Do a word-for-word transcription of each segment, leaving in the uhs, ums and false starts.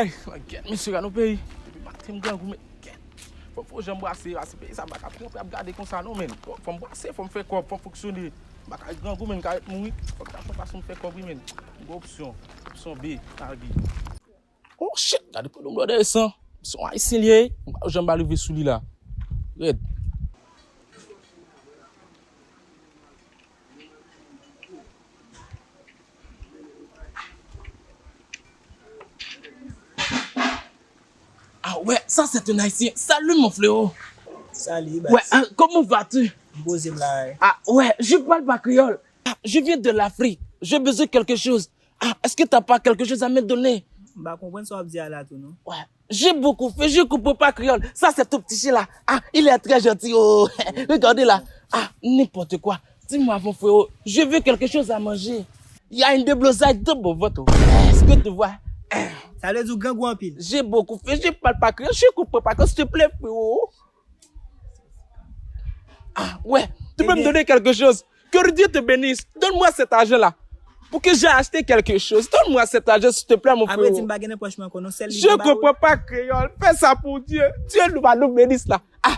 Ey, gèt, mesye, gade yon peyi. Depi maten m grangou, men gèt. Fò m fè yon jan m brase, brase peyi sa, m pa ka kanpe ap gade konsa non, men. Fò, fò m brase, fò m fè kòb, fò m fonksyone. M pa ka ret grangou, men m ka ret mouri. Fò m ta fè fason m fè kòb, wi, men. M gen opsyon. Opsyon B nan lavi. Oh, shit, gade pran yon blòdè san. Se yon Ayisyen li ye, m pa janm pa rive sou li la. Rèd. Ah ouais, ça c'est un Haïtien. Salut mon frérot. Salut, ouais, Bats. Euh, comment vas-tu? M poze m la, wi. Ah ouais, je parle pas créole. Ah, je viens de l'Afrique. J'ai besoin de quelque chose. Ah, est-ce que t'as pas quelque chose à me donner? M pa konprann sa w ap di a la tou, non. Ouais. J'ai beaucoup fait, je comprends pas créole. Ça c'est ton petit chien là. Ah, il est très gentil. Oh, regardez là. Ah, n'importe quoi. Dis-moi, mon frérot, je veux quelque chose à manger. Il y a une déblozay dans mon ventre. Est-ce que tu vois? Sa vle di w grangou anpil. J'ai beaucoup fait, je parle pas créole, je comprends pas créole, s'il te plaît, frérot. Ah, ouais, tu peux me donner quelque chose? Que Dieu te bénisse. Donne-moi cet argent-là. Pour que j'ai acheté quelque chose. Donne-moi cet argent, s'il te plaît, mon frérot. Apre di m pa gen nan pòch mwen ankò non, sèl li gen ba ou. Je comprends pas créole. Fais ça pour Dieu. Dieu nous va nous bénisse là. Ah,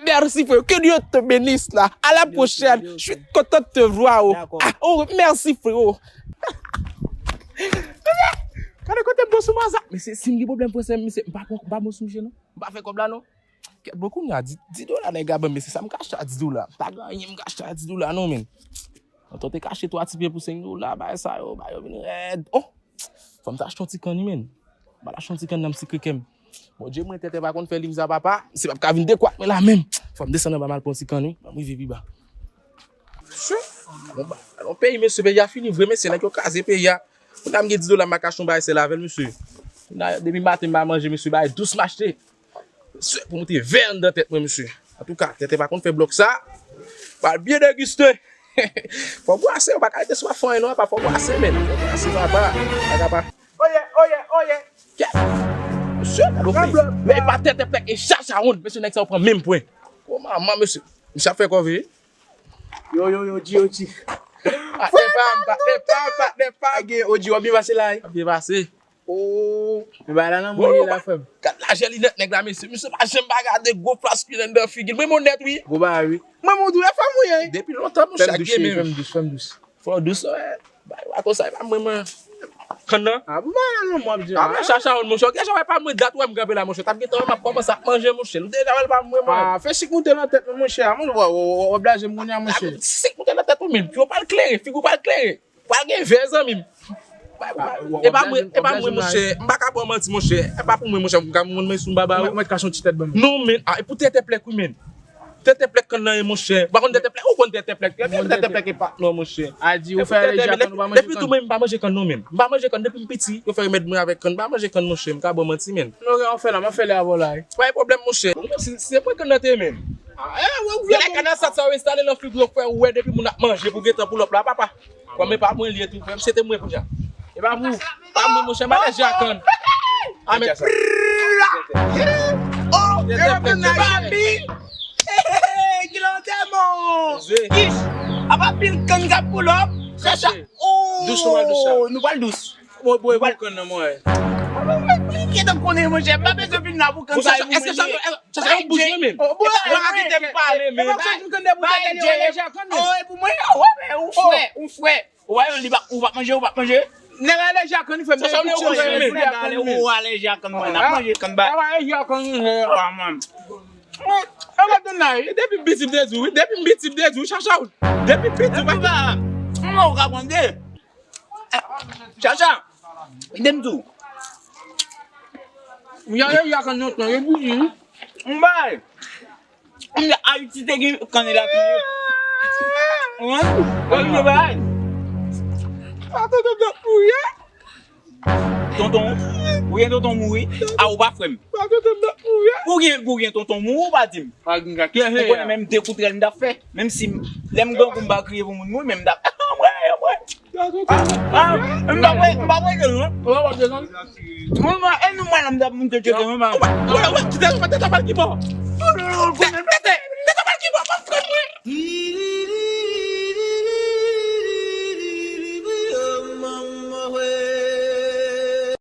merci, frérot. Que Dieu te bénisse là. À la prochaine. Je suis content de te voir. Oh. D'accord. Ah, oh, merci, frérot. Gade kote m bon sou maza. Mesye, si m gen pwoblèm franse, mesye, m pa pran, m pa bon sou misye non. M pa fè kòb la non. Kèt bon, kounye a, di, di dola nèg la ban m, mesye, sa m ka achte a di dola? M pa gen anyen m ka achte a di dola non, men. Antan te ka achte twa ti pye pou senk dola, bagay sa yo, bagay yo vin rèd. Oh! Fò m ta achte yon ti kann wi, men. M al achte yon ti kann nan m sikre kè m. Bondye mwen, tenten pa konn fè limza papa, se p ap ka vin dekwat mwen la menm. Fò m desann anba m al pran yon ti kann wi, ban m rive pi ba. Chou! Bon, ba, yon peyi, mesye, peyi a fini vre, mesye, nèg yo kraze peyi a. Kounye a m gen dis dola, m pa ka achte yon bagay sèl avè l, mesye. Kounye a, depi maten m pa manje, mesye, bagay dous m achte. Mesye, pou moute vè anndan tèt mwen, mesye. Antouka, tenten pa konn fè blòk sa. Pral byen degiste. Fò brase, ou pa ka rete sou afon non, pa fò brase, men. Fò brase, papa. Pa ka pa. Oye, oye, oye. Kè. Mesye, gade w fè. Men e pa tenten plèk e chacha wonn. Mesye, nèg sa yo pran menm pwen. Gwo manman, mesye. Mesye ap fè kòve. Yo, yo, yo, G O G. Patnè pa m, patnè pa m, patnè pa m. Gen O G, w ap byen pase la, wi. Ap byen pase. Oh. Men bagay la nan mwen ye la, frè m. Gad lajè linèt nèg la, mesye. Misye pa janm pa gade gwo flas ki anndan figi l. Mwen mwen nèt, wi. Gwo bagay, wi. Mwen mwen tou, e fè mwen ye. Depi lontan, monchè, ak gen menm. Fè m dous, fè m dous, fè m dous. Fò w dous, wè. Bay, wa konsa, e pa mwen, mwen. Kann nan? Ah, pou bagay la, non, mwen ap di. Ah, men chacha wonn, monchè. Ou gentan wè pa mwen dat, wè m kanpe la, monchè. T ap gentan wè m ap kòmanse ap manje, monchè. Ou deja wè l pa mwen, mwen. Ah, fè sik moute nan tèt mwen, monchè. Mwen, w, w, w, w ap blaze m kounye a, monchè. Ah, sik moute nan tèt ou menm. Figi w pral klere, figi w pral klere. Pral gen vè, zanmi m. E pa mwen, e pa mwen, monchè. M pa ka ba w manti, monchè. E pa pou mwen, monchè. M ka mwen, mwen sou m baba ou. Mwen, mwen kache yon ti tèt ban m. Non, men, ah, e pou tenten plèk, wi, men. Tenten plèk kann nan ye, monchè. Ou pa konn tenten plèk? Ou konn tenten plèk? Tenten plèk e pa non, monchè. A di, ou fè alèji a kann, ou pa manje kann? Depi tou, men, m pa manje kann, non, men. M pa manje kann depi m piti. Yo fè remèd mwen avèk kann. M pa manje kann, monchè. M ka ba w manti, men. Non, gen anfè la, m ap fè lè avè w la, wi. Pa gen pwoblèm, monchè. Si, si se pwen kann nan te, men. Ah, eh, wè, ou vle. Lè kannasad sa yo enstale nan figi w, frè, ou wè depi moun ap manje pou gentan pou lòp la, papa. Kòm e pa mwen li ye tou, frè m, se te mwen kounye a. E pa pou, pa mwen, monchè, m alèji a kann. A, men. Oh, e pa pou nan Babi. Kilè w te bon. Ish, apa pil kann k ap pull up. Chacha. Oh, nou pral dous. Bon, bon, bon, kann nan mwen. Apa mwen gentan konnen, monchè, m pa bezwen vin la pou kann sa yo pou mwen. Chacha, yon bouch mwen menm. Ou pa kite m pale, men. Bay, bay, Jay. Oh, e pou mwen, ou frè, ou frè. Ou pa, li pa, ou pa manje, ou pa manje. Nèg alèji a kann, li fè m. Chacha, ou alèji a kann, mwen, n ap manje kann, bay. Ou alèji a kann, mwen. E pa donn la, wi. Depi m piti, m te di w, wi. Depi m piti, m te di w, Chacha, wi. Depi m piti, m pa. Mwen, ou ka pran de. Chacha, kite m di w. Yo, yo, yo, konn yon tan, yo bouyi, wi. M bay. M di Ayiti te gen kanni la tou. Wi, yo bay. Sa tonton Dòk mouri, wi. Tonton, ou gen tonton mouri. A, ou pa frè m. Sa tonton Dòk mouri, wi. Ou gen, ou gen tonton mouri, ou pa di m. Ou konnen menm de kout rèl m t ap fè. Menm si lè m grangou m pa kriye pou moun mouri, men m t ap, anmwey, anmwey. Ah, ah, m pa wè, m pa wè ke non. Mwen, mwen, e nou, mwen, m t ap moute tcheke, mwen, mwen. Wè, wè, kite, kite, kite, kite, kite, kite.